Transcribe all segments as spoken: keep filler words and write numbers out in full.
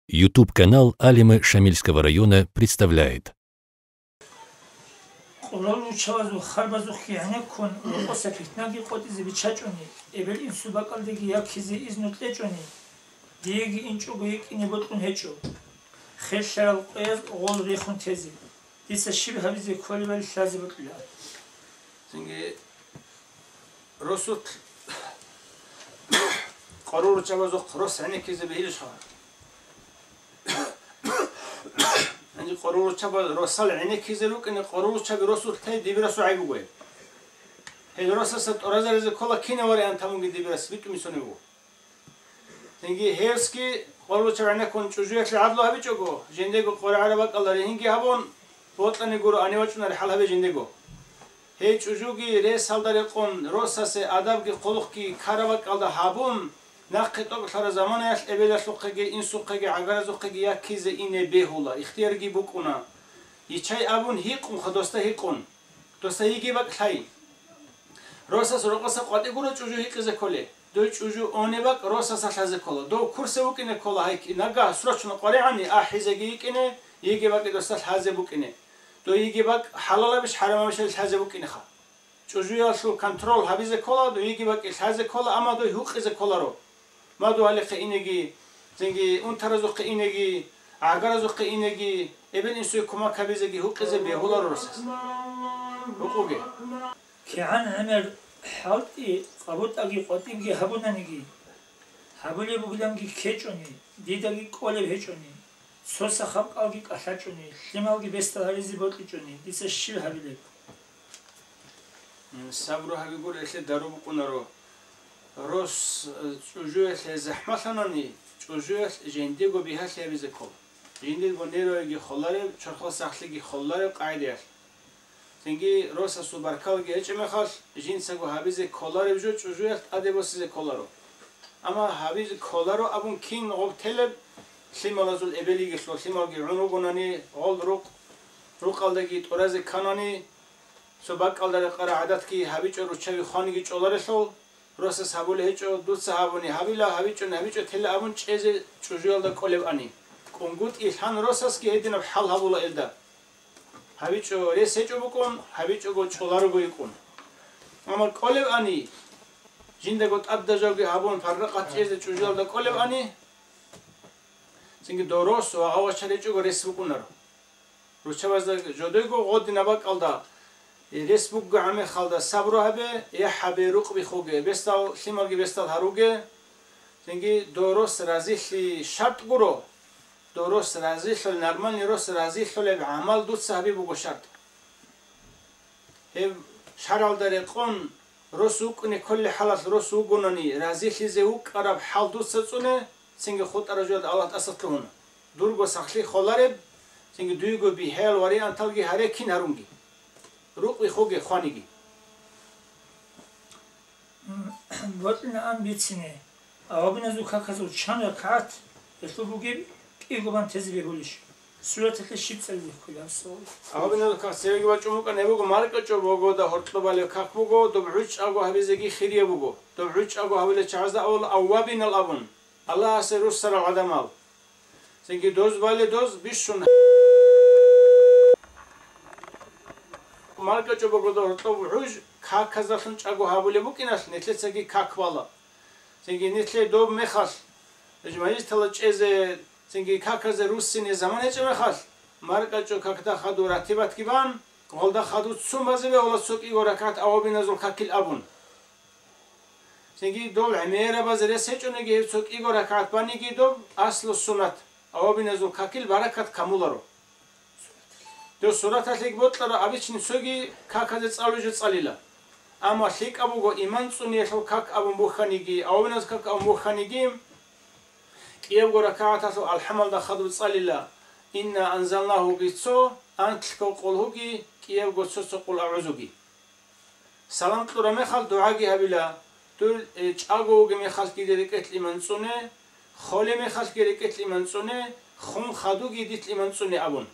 YouTube-канал Алимы Шамильского района представляет. Къоролруччабазул харбазухъги гӀенеккун, рокъоса питнаги къотӀизе биччачӀони, эбел-инсул бакӀалдеги яккизе изну кьечӀони, диеги инчӀого йикӀине бокьун гьечӀо. Херлъарал къояз гъол рехун тезе, дица щиб гьабизе кколебали лъазе бокьила. Цинги росулъ къоролруччабазухъ рос гӀенеккизе бегьилищха? Гьанже къоролруччаби росал гӀенеккизе рукӀине, къоролруччаби росулъ тей дибирасул гӀайиб бугоян. Гьел росаса тӀуразаризе ккола кинав вариант гьабунги дибирас битӀун бицунеб буго. Цинги гьевсги къоролруччаби гӀенеккун чӀужуялъе гӀадлу гьабичӀого, жиндего къваригӀараб бакӀалда ригьинги гьабун, бокьани гуро ане вачӀунарел хӀал гьабе жиндего. Гьей чӀужуги ресалда рекъон, росасе адабги хъулухъги ккараб бакӀалда гьабун, нахъе тӀокӀлъараб заманаялъ эбелалъухъеги, инсухъеги, гӀагаразухъеги яккизе ине бегьула, ихтиярги букӀуна. Ичай абун гьикъунха досда гьикъун. Досда йигей бакӀ лъай. Росас рокъоса къватӀи гуро чӀужу гьикъизе кколей. Дой чӀужу оне бакӀ росаса лъазе ккола. Дов курсе вукӀине ккола гьай, нагагь срочно къваригӀани ахӀизеги йикӀине, йигей бакӀи досда лъазе букӀине. Дой йигей бакӀ хӀалалабищ, хӀарамабищали лъазе букӀинеха. ЧӀужуялъул контрол гьабизе ккола, дой йигей бакӀи лъазе ккола, амма дой гьукъизе кколаро. Мадугьалихъе инеги, цинги унтаразухъе инеги, гӀагаразухъе инеги, эбел-инсуе кумак гьабизеги гьукъизе бегьуларо росас. Гьукъуге. КигӀан гӀемер хӀалтӀи, къабутӀаги къватӀибги гьабунаниги, гьабулеб бугиланги ккечӀони, дидаги кӀолеб гьечӀони, цо сахаб кӀалги кӀалъачӀони, лъималги бесдал гьаризе бокьичӀони, дица щиб гьабилеб? Сабру гьабигур, элъе дару букӀунаро. Рос, э, чӀужуялъе захӀмалъанани, чӀужуялъ жиндиего бигьалъи гьабизе ккола. Жиндирго нерваги холареб, чорхол сахлъиги холареб къагӀидаялъ. Цинги росасул баркалги гьечӀеб мехалъ, жинцаго гьабизе кколареб жо чӀужуялъ тӀаде босизе кколаро. Амма гьабизе кколаро абун кин гъоб телеб, лъималазул эбел йигелъул, лъималги гӀун ругонани, гъол рукъ, рукъалдаги тӀуразе кканани, цо бакӀалда рекъараб гӀадатги гьабичӀо, руччаби хваниги чӀоларелъул, росас гьабулеб гьечӀо, дуца гьабуни гьабила, гьабичӀони гьабичӀо, тела абун чӀезе чӀужуялда кӀолеб ани. КӀунгутӀи лъан росасги гьединаб хӀал гьабула элда. ГьабичӀо рес гьечӀо букӀун, гьабичӀого чӀоларого йикӀун. Амма кӀолеб ани, жиндаго тӀадаб жоги гьабун, парракъат чӀезе чӀужуялда кӀолеб ани, цинги дов рос ва гьав вачар гьечӀого рес букӀунаро. Руччабазда жодойго гъодинаб бакӀалда, рес бугогӀан мехалда сабру гьабе, яхӀ гьабе, рукъ бихуге, бесдал, лъималги бесдал гьаруге, цинги дов рос разилъи шартӀ гуро. Дов рос разилъул, нормальный рос разилъулеб гӀамал дуца гьаби буго шартӀ. Гьеб шаргӀалда рекъон рос вукӀине кколел хӀалалъ рос вугонани, разилъизе вукӀараб хӀал дуца цӀуне, цинги хутӀараб жоялда Аллагь тӀаса лъугьуна. Дурго сахлъи холареб, цинги дуего бигьаял варианталги гьаре кин гьарунги. Рукъ бихуге, хваниги. Бокьунаан бицине. Авабиназул каказул чан ракагӀат гьелъул бугеб кӀиго бан тезе бегьулищ? Сураталъе щиб цӀализе кколеб гьаб суал? Авабиназул как цереги бачӀун букӀана, гьеб буго маркӀачӀо богода гьоркьоб балеб как буго, доб гӀуж чӀаго гьабизеги хирияб буго. Доб гӀуж чӀаго гьабулел чагӀазда авал авабинал абун, Аллагьасе руссарал гӀадамал. Цинги доз бале доз бищун маркӀачӀо богода гьоркьоб гӀуж каказдалъун чӀаго гьабулеб букӀиналъ, нилъецаги как бала. Цинги нилъее доб мехалъ, журналистала чӀезе, цинги каказе руссине заман гьечӀеб мехалъ, маркӀачӀо какда хадув ратибатги бан, гъолда хадув ццун базе бегьула цо кӀиго ракагӀат авабиназул какил абун. Цинги дол гӀемерабаз рес гьечӀониги гьев цо кӀиго ракагӀат баниги доб аслу суннат, авабиназул какил баракат камуларо. Дос сураталъеги бокьараб, обычный цоги каказе цӀалулеб жо цӀалила. Амма лъикӀаб буго иман цӀуниялъул как абун бухьаниги, авабиназ как абун бухьаниги, кӀиябго ракагӀаталъул алхӀамалда хадуб цӀалила, инна анзалнагьуги цо, анлъго къулгьуги, кӀиябго цо-цо къул агӀузуги. Салам кьураб мехалъ дугӀаги гьабила, дур, э, чӀаго вугеб мехалъги дир рекӀелъ иман цӀуне, холеб мехалъги рекӀелъ иман цӀуне, хун хадуги дилъ иман цӀуне абун.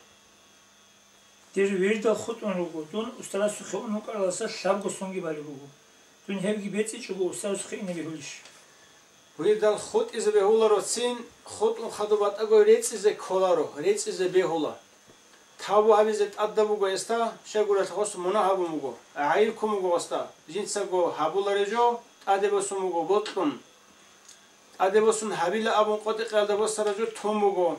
Дир вирдал хутӀун руго, дун устарасухъе ун вукӀаралдаса лъабго сонги балеб буго. Дун гьебги бецӀичӀого устарасухъе ине бегьулищ? Гьуйдал хутӀизе бегьуларо цин, хутӀун хадуб батӀаго рецӀизе кколаро, рецӀизе бегьула. Тавбу гьабизе тӀадаб буго гьесда, щайгурелъул гъос мунагь гьабун буго, гӀайиб ккун буго гъосда, жинцаго гьабулареб жо тӀаде босун буго бокьун. ТӀаде босун гьабила абун къотӀи-къаялда босараб жо тун буго.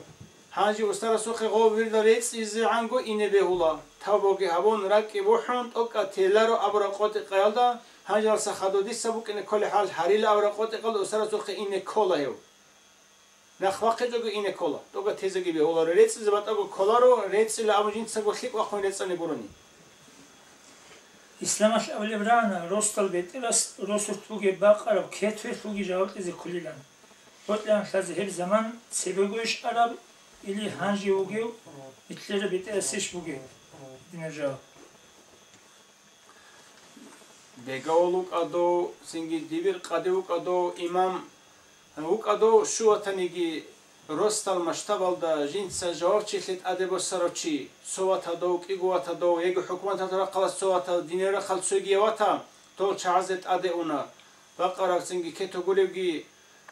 Гьанже устарасухъе гъов вирдал рецӀизегӀанго ине бегьула. Тавбуги гьабун, ракӀги бухӀун, тӀокӀаб теларо абураб къотӀи-къаялда, гьанжеялдаса хадуб дица букӀине кколеб хӀал гьарила абураб къотӀи-къаялда устарасухъе ине ккола гьев. Нах бахъичӀого ине ккола, тӀокӀаб тезеги бегьуларо, рецӀизе батӀаго кколаро, рецӀила абун жинцаго лъикӀ вахъун рецӀани гурони. Исламалъ абулеб рагӀана, росдал бетӀерас росулъ бугеб бакъараб кетвелъулги жаваб кьезе кколилан. Бокьанлъазе гьеб заман цебегойищ араб или гьанже вугев, нилъеда бетӀерасищ бугеб? Динаб жаваб. Бегавул вукӀа дов, цинги дибир къади вукӀа дов, имам вукӀа дов, щив ватаниги росдал масштабалда жинца жавабчилъи тӀаде босарав чи, цо ватадов, кӀиго ватадов, яги хӀукуматалъул рахъалас цо ватав, диниял рахъал цоги ватав, дол чагӀазе тӀаде уна. Бакъараб цинги кетогулевги,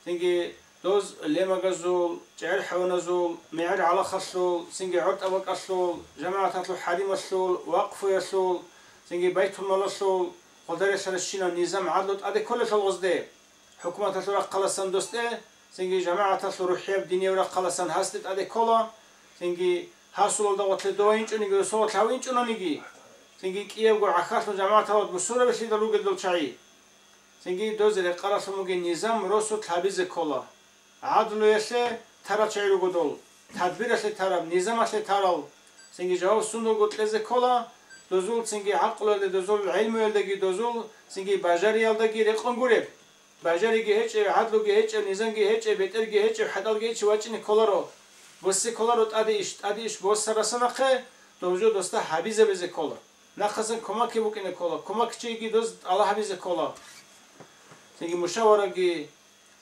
цинги доз лемагазул, чӀегӀер хӀайваназул, мегӀер гӀалахалъул, цинги гӀортӀа бакӀалъул, жамагӀаталъул хӀарималъул, вакъфуялъул, цинги байтулмалалъул, гъолдарелъаращинаб низам гӀадлу тӀаде кколелъул гъозде, хӀукуматалъул рахъаласан досде, цинги жамагӀаталъул рухӀияб динияв рахъаласан гьасде тӀаде ккола, цинги гьасулалда гъотлъе дова инчӀониги, досогъотлъ гьав инчӀунаниги, цинги кӀиябго гӀахьаллъун жамагӀаталда бусурабилъидал ругел дол чагӀи. Цинги доз рекъаралъун бугеб низам росулъ гьабизе ккола. ГӀадлуялъе тарал чагӀи руго дол, тадбиралъе тарал, низамалъе тарал. Цинги жаваб сундулго кьезе ккола, дозул цинги гӀакълуялде, дозул гӀелмуялдаги, дозул цинги бажариялдаги рекъон гуреб. Бажариги гьечӀеб, гӀадлуги гьечӀеб, низамги гьечӀеб, бетӀерги гьечӀеб, хӀатӀалги гьечӀеб вачӀине кколаро. Босе кколаро тӀаде иш, тӀаде иш босарасда нахъе, дов жо досда гьабизабизе ккола. Нахъасан кумакги букӀине ккола, кумакчиги доз тӀалаб гьабизе ккола. Цинги мушавараги,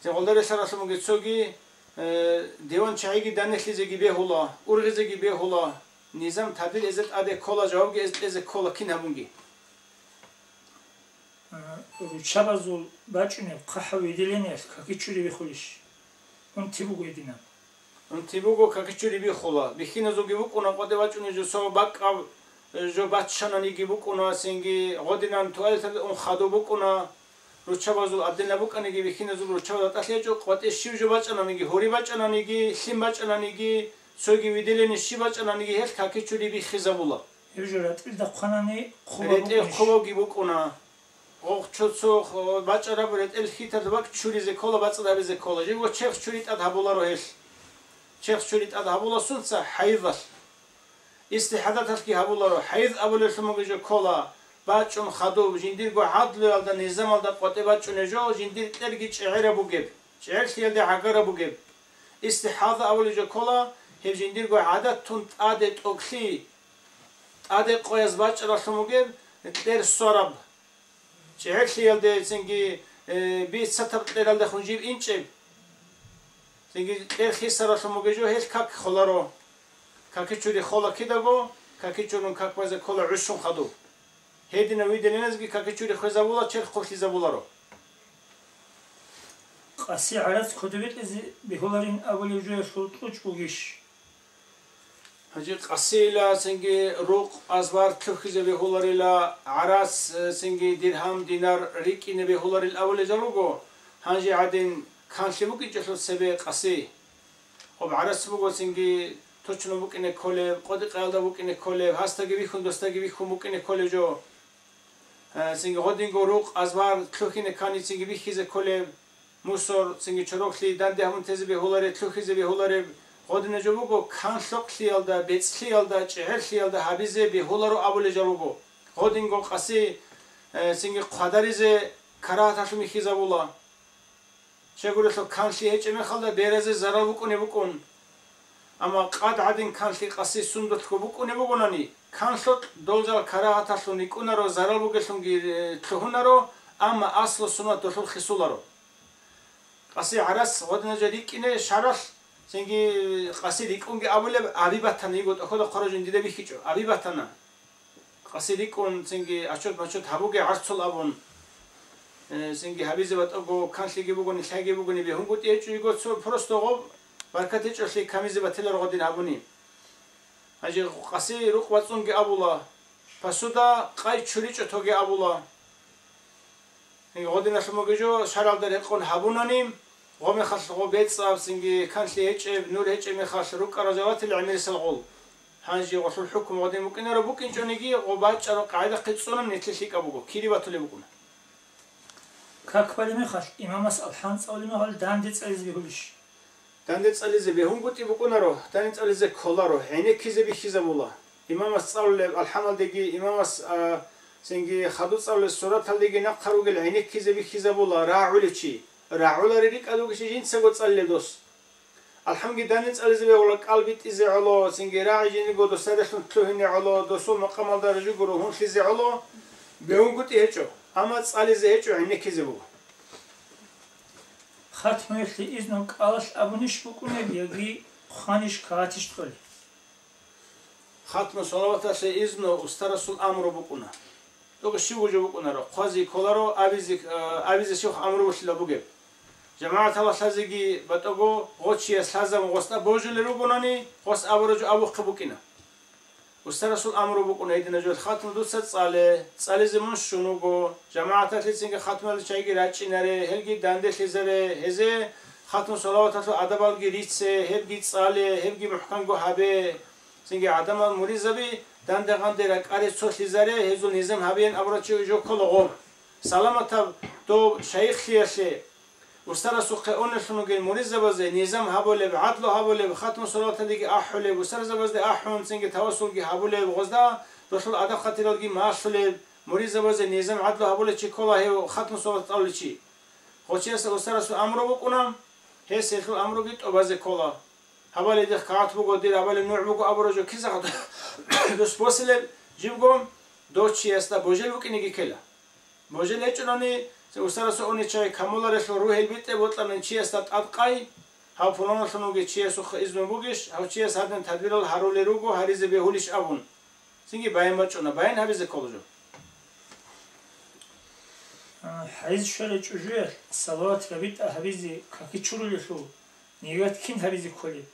цинги гъолдарелъаралъун бугеб цоги, э, диван чагӀиги данделъизеги бегьула, ургъизеги бегьула, низам тадбир эзе тӀаде ккола, жавабги эзе кьезе ккола кин гьабунги. А, руччабазул бачӀунеб хъахӀаб виделениялъ какичури бихулищ? Унти буго гьединаб. Унти буго, какичури бихула. Бихьиназулги букӀуна къватӀе бачӀунеб жо, цо бакӀаб, э, жо баччананиги букӀуна, цинги гъодинан туалеталде ун хадуб букӀуна. Руччабазул абденаб букӀаниги бихьиназул руччабазда тӀалъи гьечӀо, къватӀе щиб жо бачӀананиги, гьури бачӀананиги, лъим бачӀананиги, цоги виделени щиб бачӀананиги гьелъ какичури биххизабула. Гьеб жо ратӀилда хъванани хъуба РетӀел букӀунищ? Хъубаги букӀуна. Гъо-, цо-, цо-, хо-, бачӀараб ретӀел хьиталда бакӀ чуризе ккола, бацӀцӀад гьабизе ккола. Жибго черх чури тӀад гьабуларо гьелъ. Черх чури тӀад гьабула сунца? ХӀайзалъ. Истихадаталъги гьабуларо. ХӀайз абулелъун бугеб жо ккола, бачӀун хадуб, жиндирго гӀадлуялда, низамалда къватӀе бачӀунеб жо, жиндир кьерги чӀегӀераб бугеб, чӀегӀерлъиялде гӀагараб бугеб. Истихада абулеб жо ккола, гьеб жиндирго гӀадатун тӀаде тӀокӀлъи, тӀаде къояз бачӀаралъун бугеб, кьер сораб. ЧӀегӀерлъиялдецинги, э, бицатаб кьералдехун жиб инчӀеб. Цинги кьер хисаралъун бугеб жо гьелъ как холаро. Какичури хола кидаго, какичурун как базе ккола гӀущун хадуб. Гьединав виделеназги какичури хвезабула, черх хъублъизабуларо. Къаси гӀарац кодобе кьезе бегьуларин абулеб жоялъул кьучӀ бугищ? Гьанже къасейила цинги рукъ, азбар лъухьизе бегьуларила, гӀарац, э, цинги диргьам, динар рикӀкӀине бегьуларил абулел жал руго, гьанже гӀадин канлъи букӀинчӀелъул цебе къасей. Гъоб гӀарац буго цинги точно букӀине кколеб, къотӀи-къаялда букӀине кколеб, гьасдаги бихьун, досдаги бихьун букӀине кколеб жо. Э, цинги гъодинго рукъ, азбар лъухьине ккани цинги бихьизе кколеб, мусор, цинги чороклъи данде гьабун тезе бегьулареб, лъухьизе бегьулареб, гъодинаб жо буго канлъукълъиялда, бецӀлъиялда, чӀегӀерлъиялда гьабизе бегьуларо абулел жал руго. Гъодинго къаси, э, цинги хъвадаризе карагьаталъун бихьизабула. Щайгурелъул канлъи гьечӀеб мехалда беразе зарал букӀунеб букӀун. Амма къад гӀадин канлъи къаси сундулъго букӀунеб бугонани, канлъукь дол жал карагьаталъун рикӀкӀунаро, зарал бугелъунги, э, лъугьунаро, амма аслу суннат долъул хисуларо. Къаси гӀарац гъодинаб жо рикӀкӀине шаргӀалъ, цинги къаси рикӀкӀунги абулеб, аби батана, йиго тӀохьода хъвараб жо жиндида бихьичӀо, аби батана. Къаси рикӀкӀун, цинги отчет-мачет гьабуге гӀарцул абун. Э, цинги гьабизе батӀаго, канлъиги бугони, лъайги бугони, бегьунгутӀи гьечӀо йиго цо, просто гъоб баркат гьечӀолъи камизе батиларо гъодин гьабуни. Гьанже къаси рукъ бацӀцӀунги абула, посуда къай чуричӀо тоге абула. Гъодиналъун бугеб жо, шаргӀалда рекъон гьабунани, гъомехалъ гъо бецӀаб, цинги канлъи гьечӀеб, нур гьечӀеб мехалъ рукӀарал жаватил гӀемерисел гъол. Гьанже гъолъул хӀукму гъодин букӀинаро, букӀинчӀониги гъо бачӀараб къагӀида хъицӀцӀунан нилъе лъикӀаб буго, кири батулеб букӀуна. Как балеб мехалъ, имамас алхӀам цӀалулеб мехалъ данде цӀализе бегьулищ? Данде цӀализе бегьунгутӀи букӀунаро, данде цӀализе кколаро, гӀенеккизе бихьизабула. Имамас цӀалулеб алхӀамалдеги, имамас, а, цинги хаду цӀалулеб сураталдеги нахъа ругел гӀенеккизе бихьизабула рагӀулев чи. РагӀуларел рикӀкӀад вугищ жинцаго цӀалулев дос. АлхӀамги данде цӀализе бегьула кӀал битӀизе гӀоло, цинги рагӀи жиндирго досадехун лъугьине гӀоло, досул макъамалда жуго ругьунлъизе гӀоло, бегьунгутӀи гьечӀо, амма цӀализе гьечӀо, гӀенеккизе буго. Хатмуялъе изну кӀалалъ абунищ букӀунеб яги хъванищ кагъатищ кьолеб? Хатму салаваталъе изну устарасул амру букӀуна. ТӀокӀ щив гужа букӀунаро, хъвази кколаро, абизе, а, абизе щивха амру бугеб. ЖамагӀаталда лъазеги батӀаго, гъо чияс лъазабун гъосда божулел ругонани, гъос абураб жо абухъе букӀина. Устарасул амру букӀуна гьединаб жо, хатму дуца цӀале, цӀализе мун щун вуго, жамагӀаталъе цинги хатмуялде чайги рачӀинаре, гьелги данделъизаре, гьезе хатму салаваталъул адабалги рице, гьебги цӀале, гьебги мухӀканго гьабе. Цинги гӀадамал муридзаби данде-гъанде ракӀаре цолъизаре, гьезул низам гьабеян абурав чи жо ккола гъоб. Саламатаб дов шайихлъиялъе, устарасухъе унелъун вугел муридзабазе низам гьабулеб, гӀадлу гьабулеб, хатму салаваталдеги ахӀулеб, устарзабазде ахӀун, цинги тавассулги гьабулеб, гъозда долъул адаб-хатиралги малъулеб, муридзабазе низам гӀадлу гьабулев чи ккола гьев хатму салават цӀалулев чи. Гъо чиясда устарасул амру букӀуна, гьес гьелъул амруги тӀубазе ккола. Гьабали дихъ кагъат буго, дир абали нугӀ буго абураб жо киса дус босилеб, жибго дов чиясда божел букӀинеги ккела. Божел гьечӀолани, цо устарасул унев чай камуларелъул ругьел битӀе бокьанин чиясда тӀадкъай, гьав пуланалъун вугев чиясухъе изну бугищ, гьав чияс гьадин тадбирал гьарулел руго, гьаризе бегьулищ абун. Цинги баян бачӀуна, баян гьабизе ккола жо. А, хӀайз щварай чӀужуялъ салават рабитӀа гьабизе каки чурулелъул ният кин гьабизе кколеб?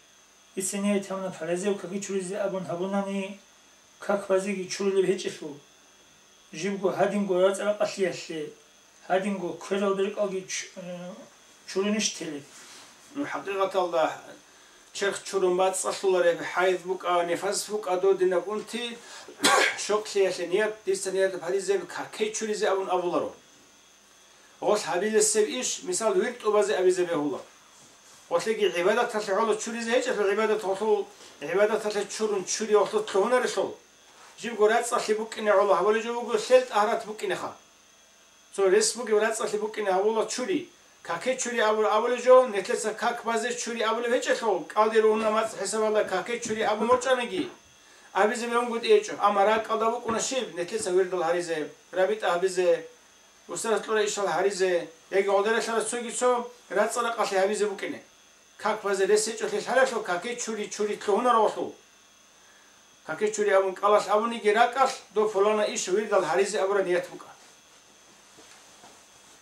Дица ният гьабуна паразев каки чуризе абун гьабунани, как базеги чурулеб гьечӀелъул. Жибго гьадинго рацӀа-ракъалъиялъе, гьадинго кверал беркӀалги чу-, э, чурунищ телеб? Ну, хӀакъикъаталда, черх чурун бацӀцӀалъулареб, хӀайз букӀа, нифас букӀа додинаб унти, щокълъиялъе ният, дица ният гьабизе каки чуризе абун абуларо. Гъолъ гьабилесеб иш, мисал, вирд тӀубазе абизе бегьула. Гъолъеги гӀибадаталъе гӀоло чуризе гьечӀелъул, гӀибадат гъолъул, гӀибадаталъе чурун чури гъолъул лъугьунарелъул, жибго рацӀцӀалъи букӀине гӀоло гьабулеб жо буго, лъел тӀагьарат букӀинеха. Цо рес бугеб рацӀцӀалъи букӀине гьабула чури. Каки чури абур-, абулеб жо, нилъеца как базе чури абулеб гьечӀелъул, кӀалдир ругьунаб мацӀ хӀисабалда каки чури абун борчӀаниги, абизе бегьунгутӀи гьечӀо, амма ракӀалда букӀуна щиб, нилъеца вирдал гьаризе, рабитӀа гьабизе, устарас кьура ишал гьаризе, яги гъолдаралъарас цоги цо рацӀцӀа-ракъалъи гьабизе букӀине. Как базе рес гьечӀолъи лъалалъул каки чури, чури лъугьунаро гъолъул. Каки чури абун кӀалалъ абуниги ракӀалъ, дов пулана иш вирдал гьаризе абураб ният букӀа.